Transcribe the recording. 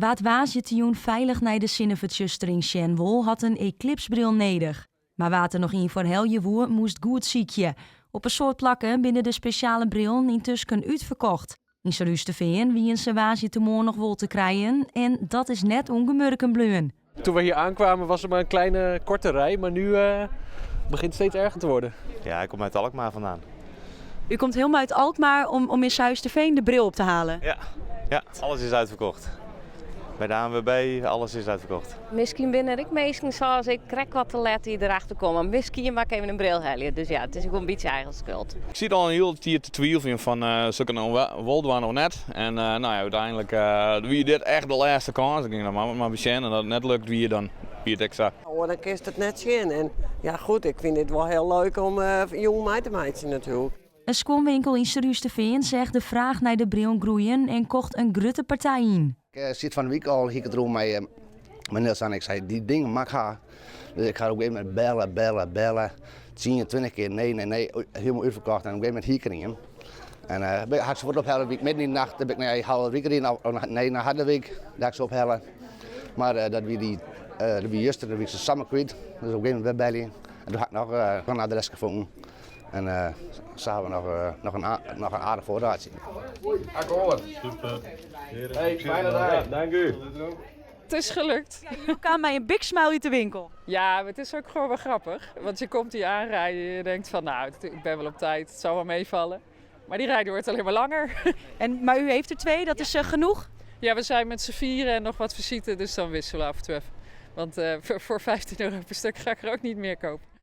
Wa't woansdeitejûn feilich nei de sinnefertsjustering sjen wol, hat in eklipsbril nedich. Mar wa't der noch ien foar helje woe, moast goed sykje. Op in soad plakken binne de spesjale brillen yntusken útferkocht. Yn Surhústerfean wiene se woansdeitemoarn noch wol te krijen en dat is net ûngemurken bleaun. Toen we hier aankwamen was er maar een kleine korte rij, maar nu begint het steeds erger te worden. Ja, ik kom uit Alkmaar vandaan. U komt helemaal uit Alkmaar om in Surhústerfean de bril op te halen? Ja, alles is uitverkocht. Bij de ANWB, alles is uitverkocht. Miskien binne der ek minsken sa as ik krekt wat te let dy't derachter komme. Miskien moat ik even in bril helje. Dus ja, it is gewoan in bytsje eigen skuld. Ik siet al in hiele tiid te twiveljen fan sil ik it no wol dwaan of net. En no ja, úteinlik wie dit echt de lêste kâns. Ik tink, no moat mar besjen en as it net lukt wie, dan wie it ek sa. Oh, dan kinst it net sjen. En ja, goed, ik fyn dit wol hiel leuk om jûn mei te meitsjen natuerlik. In skuonwinkel yn Surhústerfean seach de fraach nei de bril groeien en kocht in grutte partij yn. Ik siet fan de wike al, hie ik it deroer mei Niels en ik sei, dy dingen moat ik ha. Dus ik ha op in gegeven momint belle, belle, belle. Tsien, 20 kear nee, nee, nee, hielendal útferkocht en op in gegeven momint hie ik der ien. En ha ik se fuort ophelle, wie ik midden yn de nacht, bin ik nei Haulerwyk riden, of nee, nei Harderwyk, dêr ha ik se ophelle. Mar dat wie dy, dat wie juster, dan wie ik se samar kwyt. Dus op in gegeven momint wer belje. En doe ha ik noch in adreske fûn. En sa ha we noch in aardich foarraadsje. Akkoord. Super. Hey, fijne dag. Dank u. Het is gelukt. Ja, je kwam mei in big smile út de winkel. Ja, maar het is ook gewoon wel grappig. Want je komt hier aanrijden en je denkt van nou, ik ben wel op tijd, het zal wel meevallen. Maar die rij wordt alleen maar langer. En, maar u heeft er twee, dat is genoeg? Ja, we zijn met z'n vieren en nog wat visite, dus dan wisselen we af en toe even. Want voor €15 per stuk ga ik er ook niet meer kopen.